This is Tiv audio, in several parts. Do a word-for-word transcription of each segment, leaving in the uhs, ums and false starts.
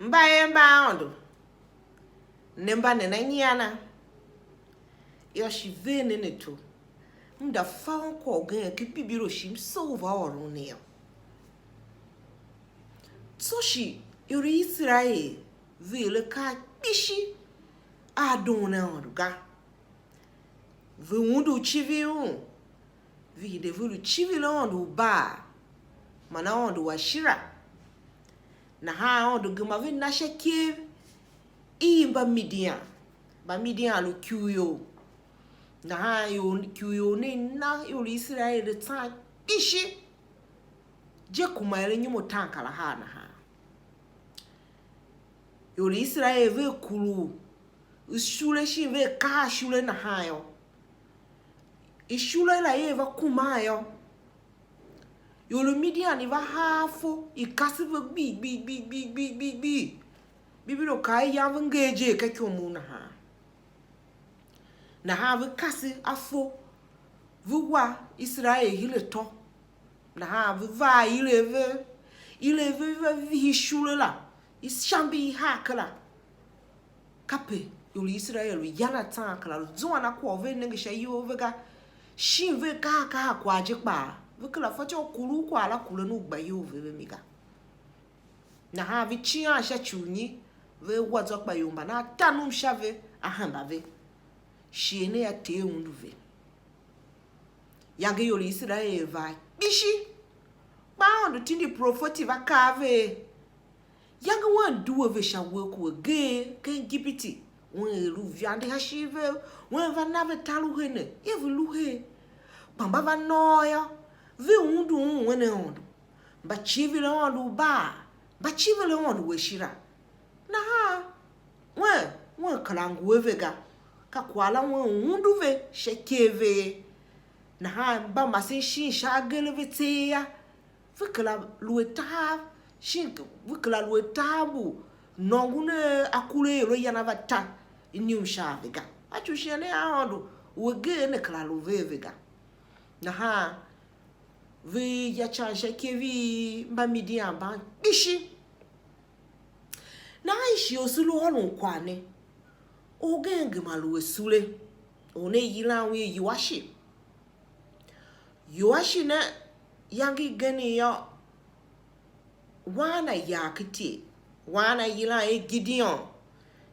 Mbayev mba Aôndo, ne mba nena nyian a? Yô, shi ver nen ato. M da fa un kwagh ugen ken Bibilo shi m soo u va ôron ne yô. Tsô shi ior i Iserael ve er akaa kpishi a doon Aôndo ga. Ve undu u civir un, ve hide ve lu civir aôndo u Baal man aôndo u Ashera. Nahan Aôndo gema ve na sha ikev i Mbamidian. Mbamidian lu ikurior. Nahan ior, ikurior ne i na ior i Iserael a tsan kpishi. Je kuma er anyom ataankarahar nahan. Ior i Iserael vea kuru ishule shin vea kaha ishule nahan yô, ishule la ia va kuman yô, ior i Midian i va haa afo, i kase ve gbii gbii gbii gbii gbii gbii gbii. Bibilo kaa er iyan ve nger je ka ikyom u nahan. Nahan ve kase afo, ve wa Iserael hire atô. Nahan ve va a ilev ve, ilev ve va vihi ishule la, i sha mbi i haa kera. Kape ior i Iserael lu yan atsan kera, lu zuan a kwagh u ve nenge sha iyol ve ga, shin ve kaha kaha kwagh je kpaa, ve kera fatyô u kuruv kwagh la kuren u gba iyol ve ve mi ga. Nahan ve cian sha ci u nyi? Ve wa zwa kpa ior mba nan ta nom sha ve, a hemba ve. Shighe ne a Ter undu ve. Iyange ior i Iserael vaa kpishi. Kpa Aôndo tindi profeti va kaa a ve er: Iyange wen due ve sha uwegh ku agee ken Igipiti, wen er u vande sha ishigh vev, wen va na ve tar u henen, ye ve lu her. Kpa mba va nôô yô, ve undu un wen aôndo. Mba civir aôndo u Baal, mba civir aôndo u Ashera. Nahan wen, wen kera ngu a ve ga, ka kwagh la wen undu ve sha ikev ve. Nahan mba masen shin sha agee ve tseegh yô, ve kera lu a tahav, shin ve kera lu a tahav mbu nôngon a akuraior a yan a va ta inium sha a ve ga. A ci u shighe ne Aôndo u agee ne kera lu ve a ve ga. Nahan ve ya ican sha ikev i Mbamidian mban kpishi. Nahan i shi u se lu ôron kwagh ne, orgen gema lu a sule, or ne i yilan un er Yoashi. Yoashi ne, iyange igen yô, wan na yar ken ityev, wan na i yilan er Gideon,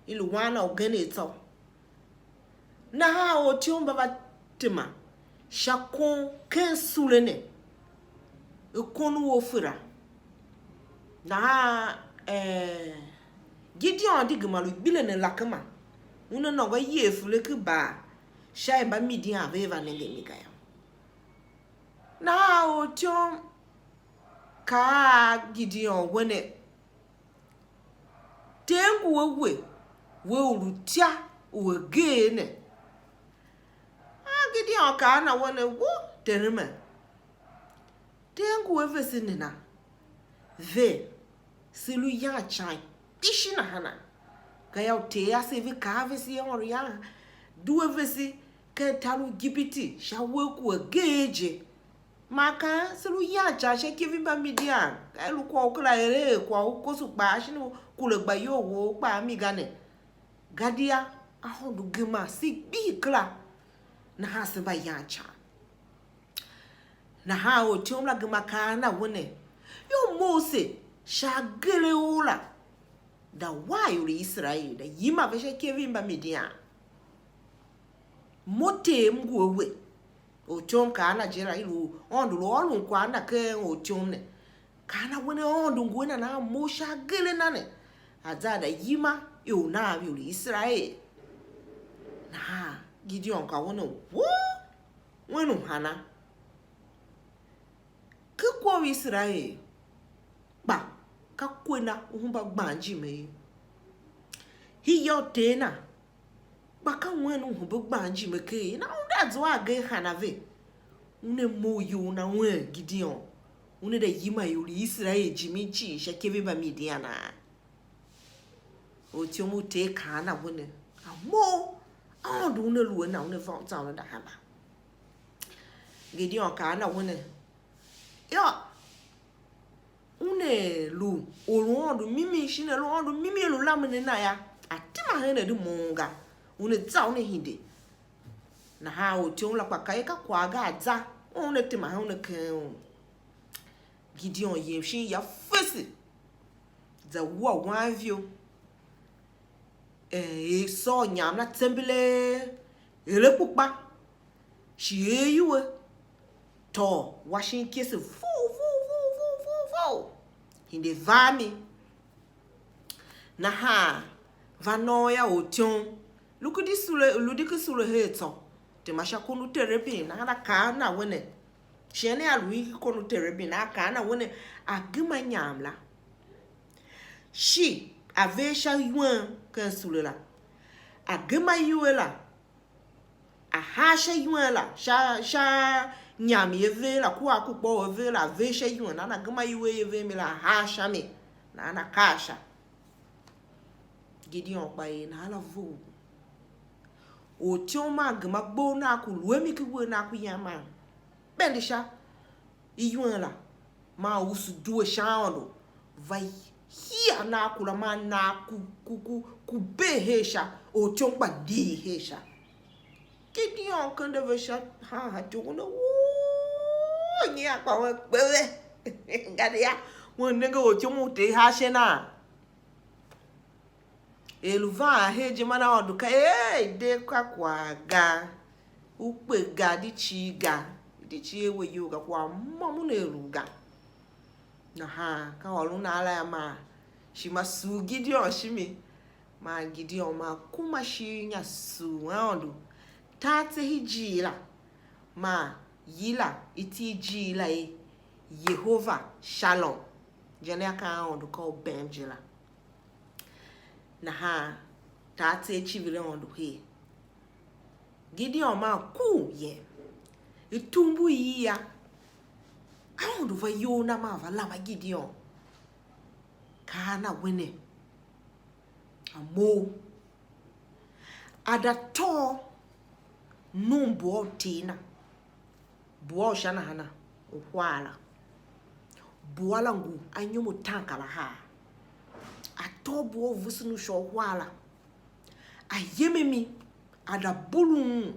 i lu wan na ugen tsô. Nahan ortyom mba va tema sha kon ken sule ne, u kon u Ofera. Nahan, eh, Gideon di gema lu gbilen lakema, una nôngo iyegh fele ken Baal, sha er Mbamidian vea va nenge mi ga yô. Nahan ortyom kaa a Gideon, we ne, Ter ngu a we, we u lu itya u agee ne. A Gideon kaa a na we ne, wo, terem a, Ter ngu a vese nena? Ve, se lu yan ican kpishi nahana. Gayô, uter ase ve kaa a vese, ôr yan, due vese ken tar u Igipiti sha uwegh ku agee je. Man kan se lu yan ican sha ikev i Mbamidian, ka i lu kwagh u kera eren er kwagh u koso kpaa shin u kure gba iyol wou kpaa mi ga ne. Gadia Aôndo gema se gbihi kera, nahan se mba yan ican. Nahan ortyom la gema kaa a na we ne, yô, Mose sha agee la, da wa ior i Iserael, da yima ve sha ikev i Mbamidian. Mo Ter m ngu a we. Ortyom kaa a na je la, i lu Aôndo lu ôron kwagh a na ken ortyom ne. Kaa a na we ne, Aôndo ngu a na, nahan mo sha agee a na ne, a za a da yima ior nav ior i Iserael. Nahan Gideon kaa a we ne, wo, wen u hana? Ke kwagh u Iserael kpa ka kwe na u hemba gban ijime ye. Hii yô, uter na kpa ka wen u hembe gban ijime ker ye. Na una zua agee hana ve? Una mough iyol na wen Gideon, una da yima ior i Iserael jimin cii sha ikev i Mbamidian a? Ortyom u Ter kaa a na we ne, a mough, Aôndo una lu a na, una va u zan una da hemba. Gideon kaa a na we ne, yô, una lu or u Aôndo mimi, shin a lu Aôndo mimi a lu lamen a na yô, a tema hen a di moughon ga, una za una hide. Nahan ortyom la kpa ka er ka kwagh ga a za, una tema hen una keghen un. Gideon yem shin ya fese, za wua wanivio, eh, er sôr nyam la tsembelee, er akpukpa, shi er iwer, tôô wa shin ikese vough, vough, vough, vough, vough, vough. Hide va a mi. Nahan va nôô yô, ortyom, lu ken di sule, lu di ken sule her tsô, tema sha kon u terebin, nahan a kaa a na we ne, shighe ne a lu i kon u terebin, a kaa a na we ne, a gema nyam la, shi a ver sha iwen ken sule la, a gema iwer la, a haa sha iwen la, sha, sha nyam i a ver la, kua akpukpa u a ver la, a ver sha iwen la, a na gema iwer i a ver mi la, a haa sha mi, nahan a kaa sha. Gideon kpa er nahan la vough. Ortyom maa gema gbou, nagh ku lu a mi ki uwegh, nagh ku yam maa bende sha iwen la, maa usu due sha Aôndo, va hia nagh ku la, maa nagh ku, ku, ku, ku bee her sha, ortyom kpa dii her sha. Gideon kende ve sha, ha, ha, tyough ne, woo, nyian kpa wen kpe ve. Gadia, wen nenge ortyom u Ter ha ashe naa? Er lu van her je, man Aôndo ka, ee, de ka kwagh ga, u kpe ga, di cii ga, di cii a we iyol ga, kwagh môm una lu ga. Nahan ka ôron a la yô, maa shi ma sugh Gideon shimi, maa Gideon maa kuma shin nya sugh Aôndo, tar tsehe ijiir la, maa yila iti ijiir la er Yehova Shalom, je ne akaa a Aôndo ka u bem je la. Nahan tar tsehe civir Aôndo her. Gideon maa kur yem, i tumbu i ya, Aôndo va iyol na maa va lama Gideon, kaa a na we ne, a mough, a da tôô num bua u Ter na. Bua u sha nahana, uhar la. Bua la ngu anyom utaankarahar. A tôô bua u vesen u sha uhar la, a yem a mi, a da bulu un,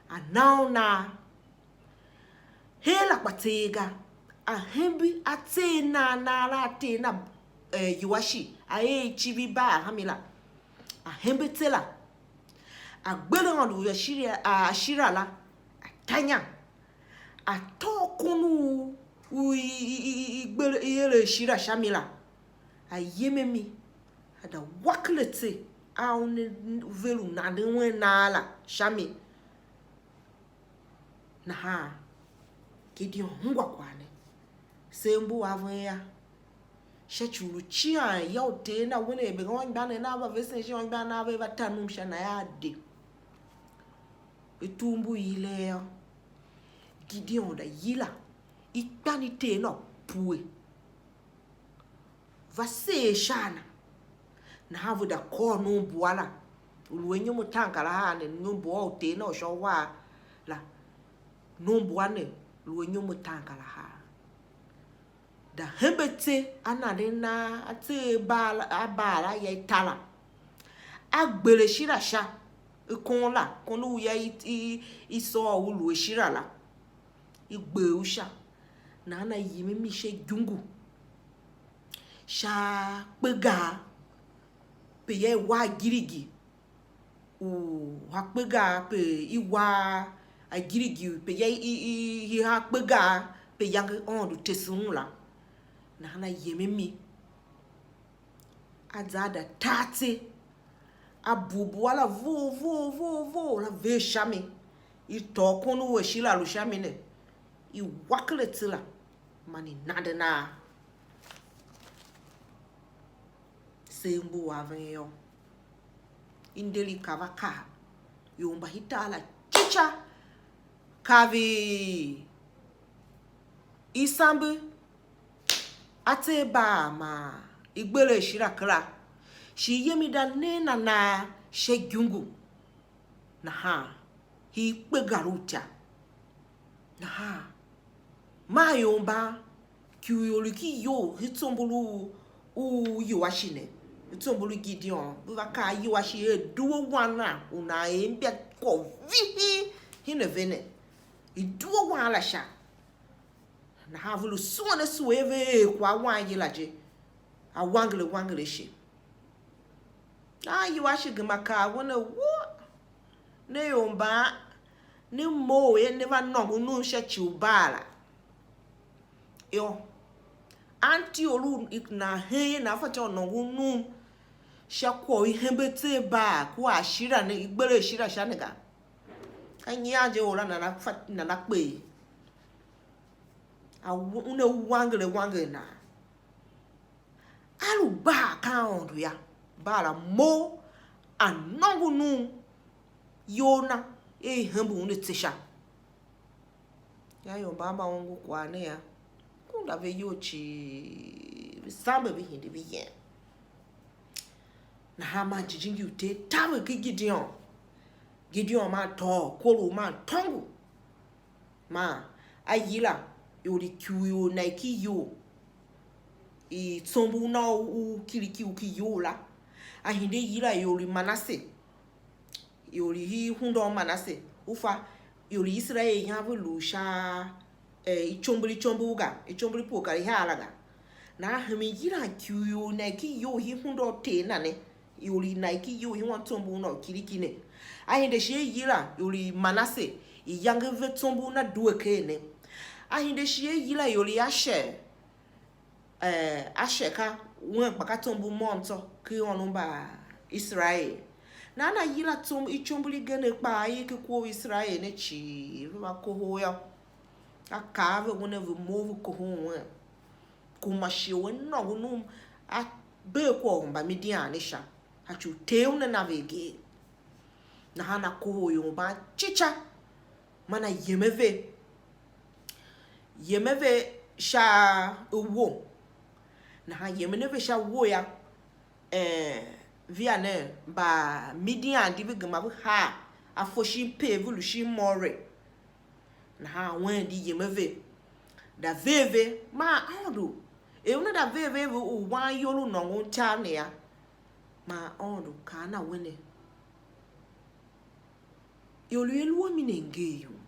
a na un nagh. Her la kpa tseegh ga, a hembe a tseegh nagh nagh la a tee na, eh, Yoashi, a er icivir Baal-hami la, a hembe tse la, a gbele Aôndo u Ashira, a Ashira la, a ta inya, a tôô kon u, u i, i, i, i, i gbele, i ere Ashira sha mi la, a yem a mi, a da wakere tse a una ve lu nanden wen nagh la sha mi. Nahan Gideon ungwa kwagh ne, seer mbu a ven yô, sha ci u lu cian ya u Ter na, wen er bega anmgbianev nav mba vesen shin anmgbianev nav ve va ta num sha na, a de. I tur mbu i lee yô, Gideon da yila ikpan i Ter na pue, va seer sha a na. Nahan ve da kôr num bua la, u lu anyom utaankarahar ne, num bua u Ter na u sha uhar la, num bua ne lu anyom utaankarahar. Da hembe tse a nanden na, a tseegh Baal, a Baal a ya i ta la, a gbele Ashira sha, i kon la, kon u ya i, i, i sôr u lu Ashira la, i gber u sha. Nahan a yem a mi sha igungu, sha kpegar, pe ya i wa agirigi u ha kpegar, pe i wa agirigi, pe ya i, i, i ha kpegar, pe iyange Aôndo tese un la. Nahan a yem a mi, a za a da tar tse, a bugh bua la vough, vough, vough, vough, la ver sha mi, i tôô kon u Ashira lu sha mi ne, i wakere tse la, man i nande nagh. Seer mbu a ven yô, i nder i kav a kav, ior mba hitar la cica, kav i sambe, a tser Baal man i gbele Ashira kera, shi yem i da ne na nagh sha igungu. Nahan hii kpe gar u itya. Nahan maa ior mban Kiu ior ki iyou, i tsombor u, u Yoashi ne, i tsombor u Gideon, ve va kaa a Yoashi er: Due wan na u nan er mbia kwagh vihin hen a ve ne, i due wan la sha. Nahan ve lu suen asue a ve er kwagh a wan ye la je, a wanger wanger ashe. Nahan Yoashi gema kaa a wen er: Wo, ne ior mban, ne mough ye, ne va nôngo nom sha ci u Baal la. Yô, anti u lu nan hen ye, nan fatyô u nôngo nom sha kwagh u i hembe tser Baal kua Ashera ne, i gber Ashera sha ne ga. Ka nyian je or la nana fa, nana kpe ye. A, una wanger wanger nan. A lu Baal ka Aôndo yô, Baal a mough, a nôngo nom iyol na er i hembe un a tse sha. Yô, ior mban mba ongo kwagh ne yô, kunda ve iyol cii, ve samber, ve hide ve yem. Nahan man jijingi u Ter taver ken Gideon. Gideon man tôô korough man tôngo. Man a yila ior i kiu ior na ki iyol, i tsombor na u kiriki u ki iyol la. A hide yila ior i Manase, ior i hunda u Manase, u fa ior i Iserael yan ve lu sha, eh, icombor icombor ga, icombor i pue kar ihar la ga. Nahan hemen yilan kiu ior na ki iyol i hunda u ter na ne, ior i na ki iyol i wan tsombor na u kiriki ne. A hide shi a yila ior i Manase, iyange ve tsombor na due ker ne. A hide shi a yila ior i Asher, eh, Asher ka wen kpa ka tsombor môm tsô ken ônov mba Iserael. Nahan a yila tsom, icombor igen kpaa i ken ku u Iserael ne cii, ve va kohol yô. A kaa a ve wen a ve mough ve kohol wen. Kuma shighe u a nôngo nom a bee kwagh u Mbamidian ne sha, a ci u Ter una na ve agee. Nahan a kohol ior mban cica, man a yem a ve, yem a ve sha uwo. Nahan yemen a ve sha uwo yô, eh, via nen Mbamidian di ve gema ve haa, a fo shin Peor, ve lu shin More. Nahan wen di yem a ve, da ver ve, man Aôndo er una da ver ve, ve u wan iyol u nôngon tar ne yô, man Aôndo kaan a we ne: Ior i lu a mi ne ngee yum,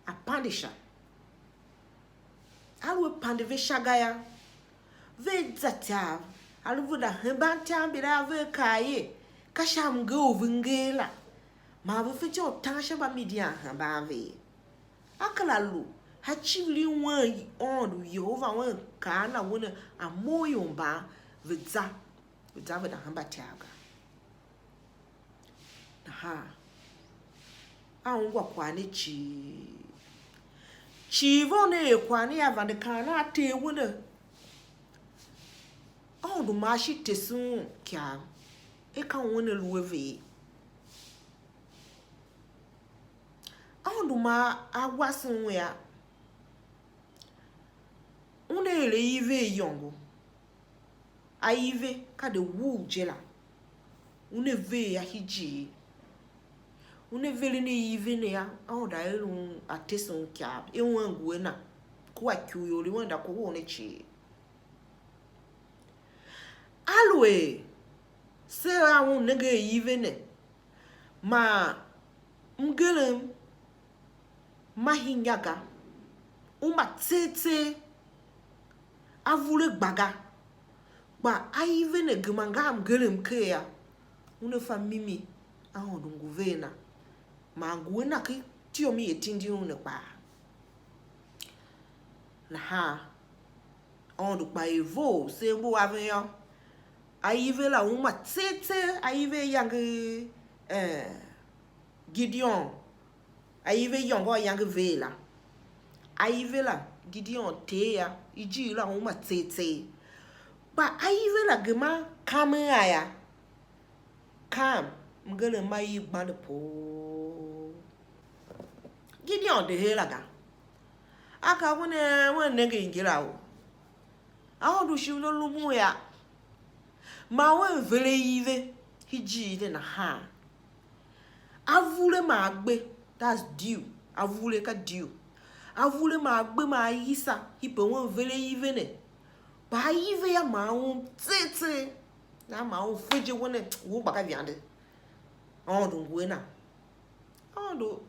a pande sha. Aluer pande ve sha ga yô, vea za tav, aluer ve da hemban tav mbila a vea kaa er: Ka sha mnger u ve nger la, man ve fetyô u tan sha Mbamidian hemban ve ye. A kera lu, a civir i wen Aôndo Yehova wen kaan a we ne, a mough ior mban ve za, ve za ve da hemba tav ga. Nahan a ungwa kwagh ne cii. Cii ve una er kwagh ne a vande kaan a ter we ne, Aôndo ma a shi tese un ikyav, er ka un a lu a ve ye. Aôndo ma a wase un yô, una er a iv a iyôngo. A ive ka de wugh je la. Una ver a hijir. Una veren a ive ne yô, Aôndo a er un, a tese un ikyav, er un ngu a na, kua ikurior i un da kohol ne cii. Aluer se a un nenge a ive ne, man mngerem ma hinya ga, u ma tser tser, a vule gba ga, kpa a ive ne gema nga mngerem ker yô, una fa mimi Aôndo ngu vea na, man ngu a na ken ityom i atindi un ne kpaa. Nahan Aôndo kpa er vough se ngu a ven yô, a ive la uma tser tser, a ive ayange, eh, Gideon, a ive iyôngo ayange ver la. A ive la Gideon ter yô, ijir la uma tser tser. Kpa a ive la gema kamen a yô, kam mngerem ma i gbande poo. Gideon de her la ga. A kaa a wen, wen nenge ngila u Aôndo shi una lumun yô, man wen veren ive hijir ne nahan. A vule man a gbe, that's dew. A vule ka dew. Avure ma a gbe ma a yisa, hide pe un vere ive ne. Kpa a ive yô, ma a um tseegh tseegh. Nahan ma a um fe je we ne, u gba ka ivande. Aôndo ngu a na. Aôndo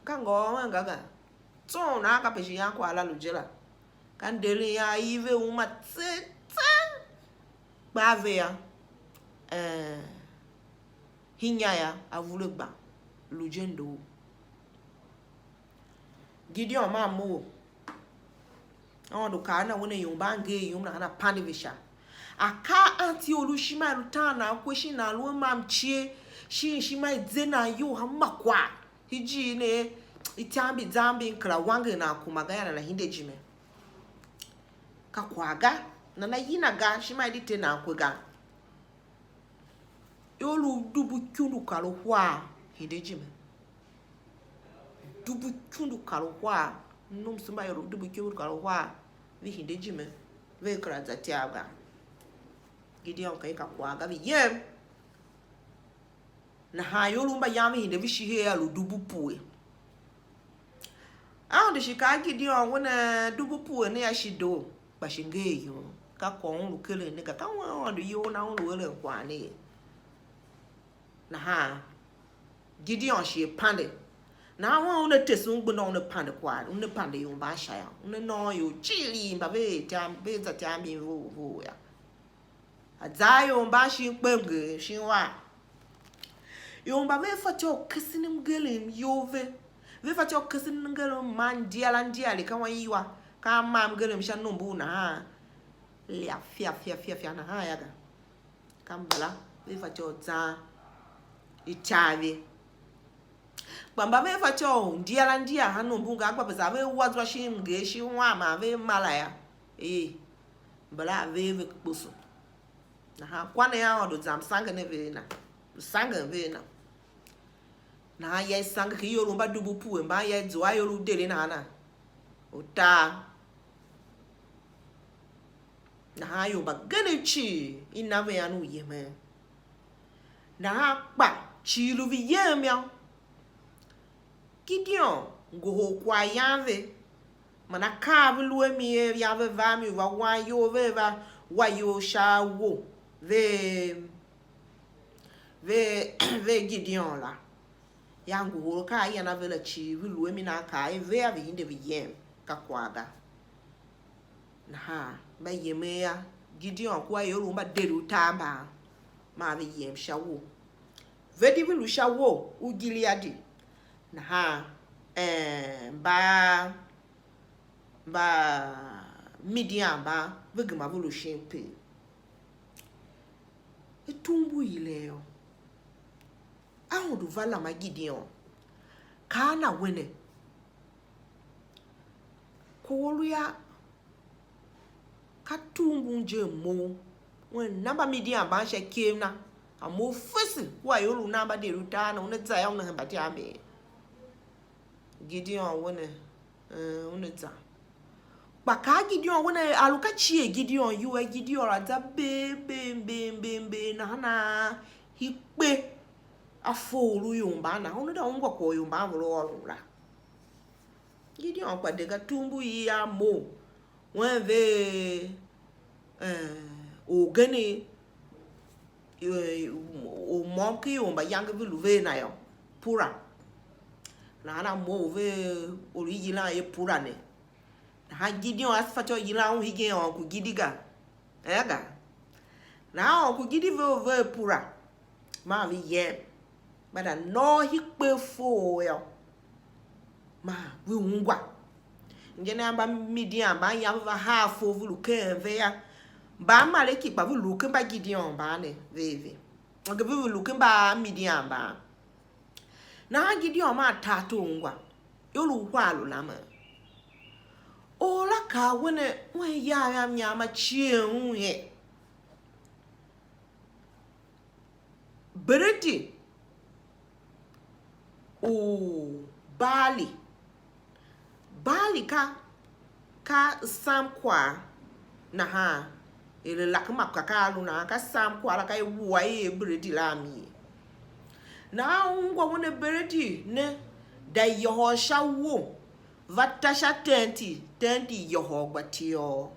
ka ngôôr un ga ga. Tsô nahan kape shi yankwagh la lu je la. Ka mnderen a ive uma tseegh tseegh. Kpa a ve yô, ee, hinya yô, avure gba lu je ndoo. Gideon maa mough. Aôndo kaa a na we ne, ior mba a nger yum nahan a pande ve sha. Akaa anti u lu ishima i lu tan nan kwe, shin nan lu a mam cie, shin ishima i ze nan iyol hanma kwagh. Hijir ne, ityambi zambi kera wanger nan kuma ga yô, nana hide ijime. Ka kwagh ga, nana yina ga, ishima i di te nan kwe ga. Ior u dubu ikundu kar uhar hide ijime. Dubu ikundu kar uhar, mnumsu mba ior u dubu ikundu kar uhar, ve hide ijime, vea kera za ityav ga. Gideon kaa ka kwagh ga, ve yem. Nahan ior u mbayan ve hide ve shi her a lu dubu pue. Aôndo shi kaa a Gideon we ne, dubu pue ne a shi doo, kpa shi nger yum. Ka kwagh un lu keren ne ga, ka un Aôndo iyol na un lu eren kwagh ne ye. Nahan Gideon shi a pande. Nahan un una tese un gbenda, una pande kwagh, una pande ior mban sha yô, una nôôn ior cii mba ve er ityam, ve za ityambin vough vough yô. A za a ior mban shin kpe mnger shin war. Ior mba ve fatyô u kesen mngerem iyol ve. Ve fatyô u kesen mngerem man ndialandiali ka wan iwa, ka a mam mngerem sha nombo nahan. Lia fia fia fia fia nahan yô ga. Ka mbala ve fatyô u zan itav ve. Kpa mba ve fatyô u ndialandia ha nombo nga, gba pe za ve wa zwa shin mnger shin wan man ve ma la yô. Ee, mbala a ver ve kposo. Nahan kwagh ne Aôndo za msangen a ve a na, msangen a ve a na. Nahan ya i sange ken ior u mba dubu pue mban, ya i zua ior u deri nahan na, utar. Nahan ior mbagenev cii i na ve an u yemen. Nahan kpa cii lu ve yem yô, Gideon ngohol kwaghyan ve, man akaa ve lu a mi er yan ve va a mi, va wan iyol, ve va wa iyol sha a wo, ve, ve, ve Gideon la. Ya ngohol akaa a yan a ve la cii, ve lu a mi nan kaa er ve a ve hinde ve yem, ka kwagh ga. Nahan mba yemen yô, Gideon kua ior u mba deri utar mban, maa ve yem sha wo. Ve di ve lu sha wo u Gileadi. Nahan, ee, mba, mba Midian mban ve gema ve lu shin Peor. Atumbu i len yô, Aôndo va lama Gideon, kaa a na we ne, kwagh u lu yô, ka tur mbun je a mough, un na Mbamidian mban sha ikev na, a mough fese, kua ior u nan mba deri utar na, una za yô, una hemba ityav mi. Gideon we ne, ee, una za. Kpa kaa Gideon we ne, a lu ka cie Gideon iyol, Gideon la za bee, bee, bee, bee, bee, nahan a hii kpe a fough u ior mban nahan, una da ungwa kwagh u ior mban ve lu ôron la. Gideon kpa de ga, tur mbu i a mough, wen ve, eh, orgen, eh, u môm ken ior mbayange ve lu ve a na yô, Pura. Nahan a mough ve or i yilan er Pura ne. Nahan Gideon a fatyô u yilan un hegen Uncle Gidi ga. Eh ga. Nahan Uncle Gidi ve u ve Pura, maa ve yem, mba da nôô hii kpe fough yô, maa ve ungwa. Ngenen mba Midian mban yan ve va haa fough ve lu ken ve yô, mba Amaleki kpa ve lu ken mba Gideon mban ne ve ve. Nge ve, ve lu ken mba Midian mban. Nahan Gideon maa tar tor ungwa, ior uhar lu lamen. Or la kaa we ne, un ya a mnyam a cie un ye. Beredi u Baali. Baali ka, ka samkwagh nahan, er a lake ma ka, ka a lu nahan, ka samkwagh la, ka i wua i er beredi la a mi ye. Nahan ungwa we ne, beredi ne da yôhôl sha wo, va ta sha tenti, tenti yôhôr gba tiôr.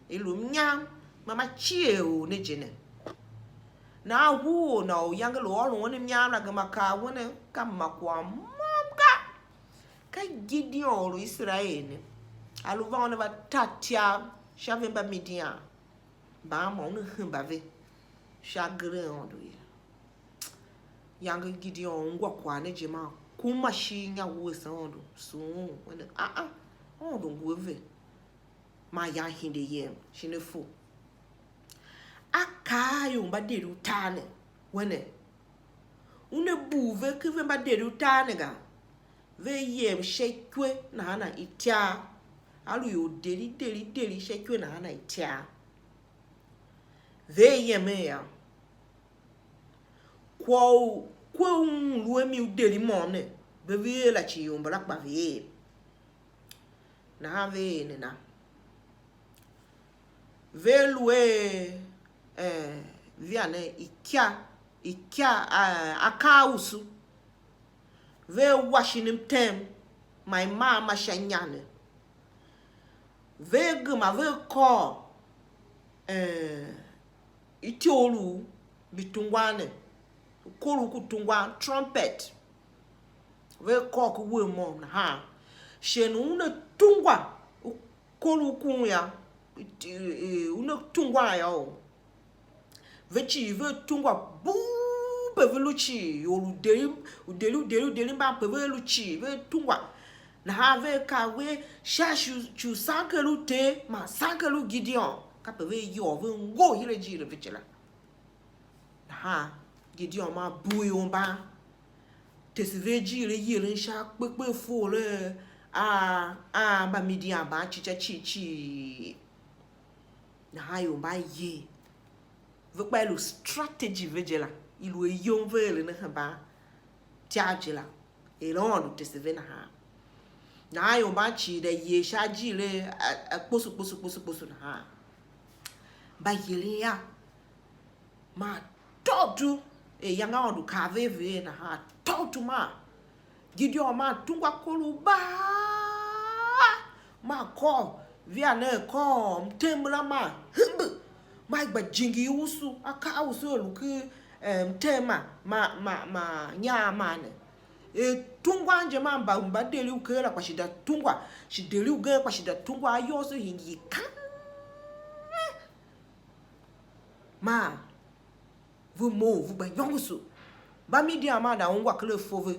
I lu mnyam, ma ma cie or ne je ne. Nahan hur or na u yange lu ôron wen mnyam la gema kaa wen ka ma kwagh môm ga. Ka Gideon or u Iserael ne, a lu van una va ta ityav sha ve mba Midian. Mban mô una hemba ve sha agee a Aôndo ye. Yange Gideon ungwa kwagh ne je, man kuma shin inya wuese Aôndo, sughun un, wen a a, Aôndo ngu a ve, man yan hide yem, shin a fo. A kaa a ior mba deri utar ne, wen, una bugh ve ken ve mba deri utar ne ga, ve yem sha ikwe nahan ityav, a lu ior deri deri deri sha ikwe nahan ityav. Ve yemen yô, kwagh u kwe u un lu a mi u deri môm ne, ve ve er la ci ior mbala kpa ve er. Nahan ve er nena? Ve lu a, eh, via ne ikya, ikya, eh, akaa usu. Ve wa shin mtem, man i maa ma sha inya ne. Ve gema ve kôr, eh, ityough mbi tungwan ne, ukor u ku tungwan, trumpet. Ve kôr ku uwegh môm nahan. Shighe u una tungwa ukor u kun yô, una tungwan yô, ve cii ve tungwa buu, pe ve lu cii, ior u deri, u deri, u deri, u deri mban pe ve lu cii, ve tungwa. Nahan ve kaa wer sha ci u, ci u sanker u Ter man sanker u Gideon, kape ve yôô ve ngohol hira ijiir ve je la. Nahan Gideon maa bugh ior mban, tese ve ajiir a yieren sha kpekpe a fore a, a Mbamidian mban cica cii cii. Nahan ior mban yer, ve kpa i lu strategy ve je la, i lu ayom ve eren a hemban ityav je la, er Aôndo tese ve nahan. Nahan ior mban cii da yer sha ajiir a, a kposo kposo kposo kposo nahan. Mba yeren ya, man tôutu, er iyange Aôndo kaa ve a ve er nahan, tôutu man Gideon man tungwa kor u baa, man kôr via nen, kôr mtem la man hembe, man i gba jingir usu, akaa usu a lu ken, eh, mtem ma, ma, ma, ma inyar man ne. Er tungwan je, man mba, mba deri ugen la kpa shi da tungwa, shi deri ugen kpa shi da tungwa, ayôôso hingir kan. Man ve mough, ve gba nyôngoso. Mbamidian maa da ungwa ken a fo ve.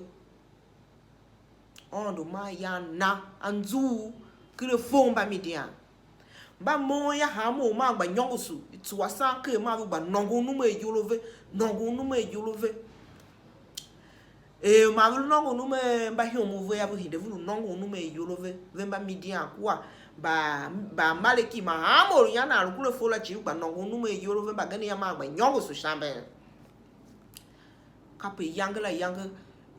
Aôndo maa yan na anzughul ken a fo Mbamidian. Mba moughon ya hanmô u maa gba nyôngoso, i tsuwa sanker maa ve gba nôngon numwer iyol a ve, nôngon numwer iyol a ve. Er ma ve lu nôngon numwer mba ihom u ve yô, ve hide ve lu nôngon numwer iyol a ve, ve Mbamidian kua mba, Mbaamaleki, man hanmô u ian a lu ken a fo la cii, ve gba nôngon numwer iyol a ve, mbagenev yô maa gba nyôngoso sha mben. Kape iyange la iyange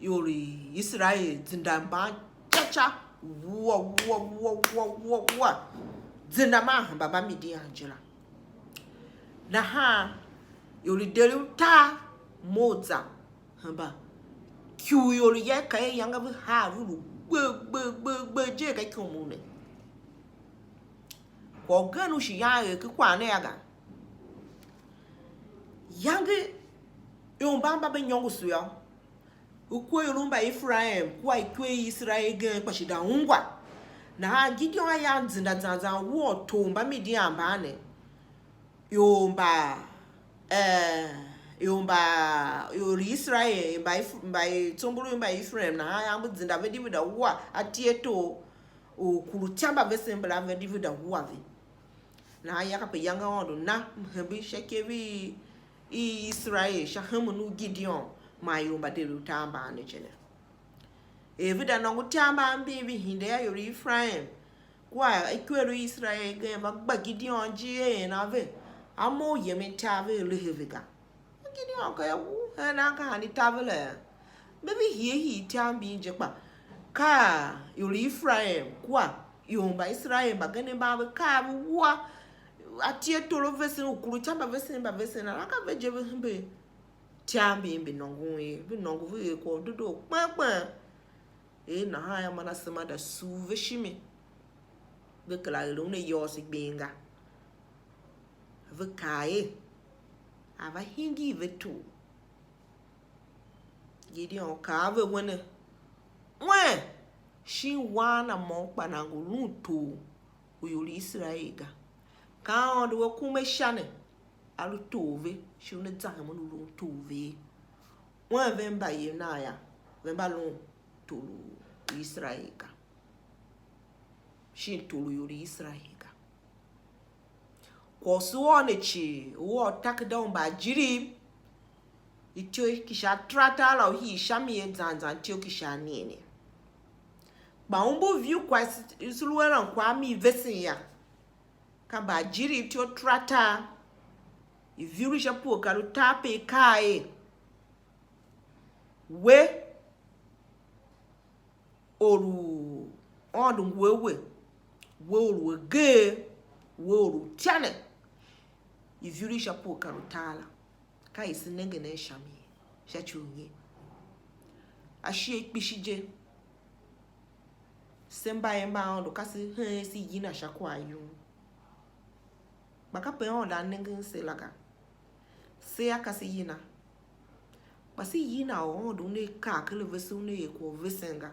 ior i Iserael zindan mban ca ca, wua, wua, wua, wua, wua, wua, zindan maa hemba Mbamidian je la. Nahan ior i deri utar mough za hemba, kiu ior i ya i ka er iyange ve haa ve lu gbe gbe gbe gbe je ka ikyom u ne. Kwagh ugen u shi yan er ken kwagh ne a ga. Iyange ior mban mba ve nyôngoso yô, ikwe i lu mba Efraim kua ikwe i Iserael igen kpa shi da ungwa. Nahan Gideon a ya zinda zan zan wua u tor Mbamidian mban ne. Ior mba, eh, ior mba, ior i Iserael, mba Ef-, mba i tsombor u mba Efraim, nahan a mbu zinda ve di ve da wua atietor u kulutyô mba vesen mbala ve di ve da wua ve. Nahan ya kape iyange Aôndo na mhembe sha ikev i, i Iserael sha hemen u Gideon man ior mba deri utar mban ne je ne. Er ve da nôngo ityav mban mbin ve hide a ior i Efraim kua ikwer u Iserael igen, va gba Gideon ijir er eren a ve, a mough yemen tar ve, a lehe ve ga. Gideon kaa er, u hen nan ka han i ta ve la? Mbe ve hie hii ityav mbin je, kpa ka ior i Efraim kua ior mba Iserael mbagenev mban ve kaa ve wua atietor a vesen, u kulutyô mba vesen mba vesen, nahan ka ve je ve hembe ityav mbin mbi nôngon ye, ve nôngo ve er kwagh u dedoo kpen kpen. Er nahan yô, man asema da sugh ve shimi, ve kera eren un ayôôso gbing ga. Ve kaa er, a va hingir ve tor. Gideon kaa a ve, we ne, wen shin wan a môm kpa nan ngu lun tor u ior i Iserael ga. Ka Aôndo we kuma sha ne, a lu tor ve, shi una za hemen u lun tor ve ye. Wen ve mba ye nan yô, ve mba lun tor u Iserael ga, shin tor u ior i Iserael ga. Kwagh u se ôr ne cii, u ôr takerada u mbaajiriv, ityough ki sha ataratar la u hii sha mi ye zan zan, ityough ki sha anigheni. Kpa u mbu viu kwagh, se lu eren kwagh mi vesen yô, ka mbaajiriv ityough ataratar, i viu sha pue kar utar pe i kaa er, we or u Aôndo ngu a we, we or u agee, we or u utya ne, i viu sha pue kar utar la. Ka i se nenge nen sha mi, sha ci u nyi? Ashighe kpishi je, se mba er mba Aôndo, ka se heen se yina sha kwagh yum. Kpa kape Aôndo a nengen se la ga. Se a ka se yina. Kpa se yina u Aôndo una kaa ker a vese, una er kwagh u vesen ga.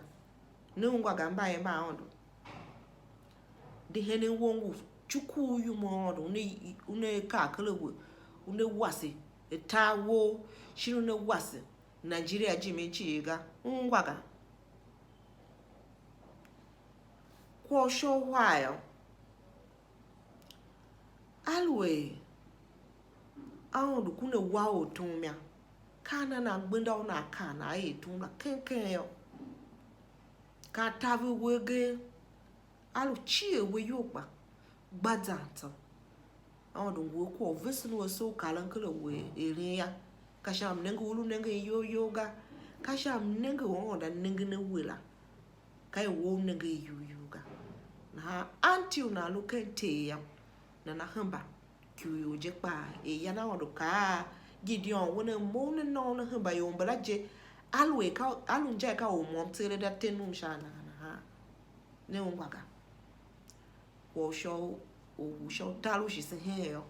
Ne ungwa ga, mba er mba Aôndo. De henen wou ngu cuku u yum u Aôndo una, una kaa ker a we, una wase atar wou, shin una wase Nigeria jimin cii ga. Ungwa ga. Kwagh u sha uhar yô, aluer Aôndo kuna wa ortom yô, ka a na nan gbenda u nan kaa nan er tom la keng keng yô. Ka a taver we agee, a lu cier we iyol kpa gba zan tsô. Aôndo ngu a kwagh u vesen u a soo u karen ken a we eren yô. Ka sha mnenge u lu nengen iyol you ga, ka sha mnenge u Aôndo a nengen a we la. Ka i we u nenge iyol you ga. Nahan anti u nan lu ken Ter yô, nana hemba ikurior je kpaa. Er yan Aôndo kaa a Gideon, we ne mough ne nôôn ne hemba ior mbala je, aluer ka, a lu inja i ka or môm tseegh da te num sha a nan nahan. Ne ungwa ga. Kwagh u sha u, u sha utar u shi se heen yô,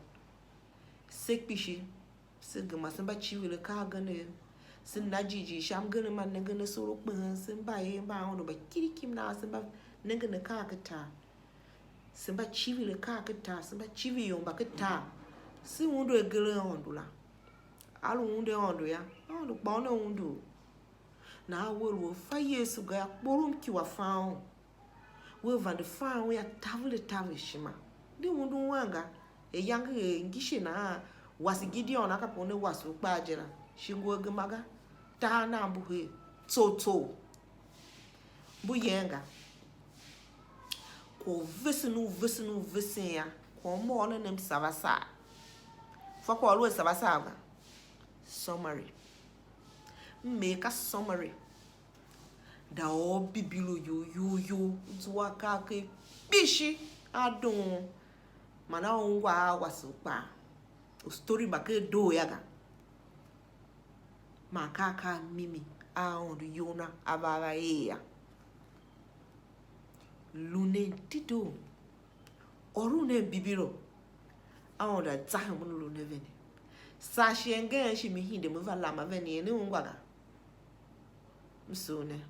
se kpishi, se gema se mba civir akaa agenev, se na jighjigh sha mngerem ma nengen asorokpen, se mba er mba Aôndo mba kiriki, m na se mba nengen akaa ken tar, se mba civir akaa ken tar, se mba civir ior mba ken tar, se undu agee a Aôndo la. A lu undu Aôndo yô, Aôndo kpa una undu u. Nahan we lu a fa Yesu ga yô, kporom ki wa fan un. We vande fan un yô, taver taver ishima. Di undun wen ga. Ayange er ngi shi nahan, wase Gideon a kape una wase u kpaa je la, shi ngu a gema ga. Tar nan mbu her tso tso. Mbu yen ga. Kwagh u vesen u vesen u vesen yô, kwagh u môm ne nem sava saa. Fa kwagh u lu a sava saa ga. Summary. M er ka summary. Da ôr Bibilo you you you, zua akaa ker kpishi a doon, man a ungwa a wase u kpaa. U story mba ken doo yô ga. Man ka akaa mimi a Aôndo iyol na a va a va er yô. Lu nen dedoo. Ôron nen Bibilo. Aôndo a za hemen u lu ne vene. Saa shighe ngeen shi me hide me va lam a vene, ne ungwa ga. M sugh ne.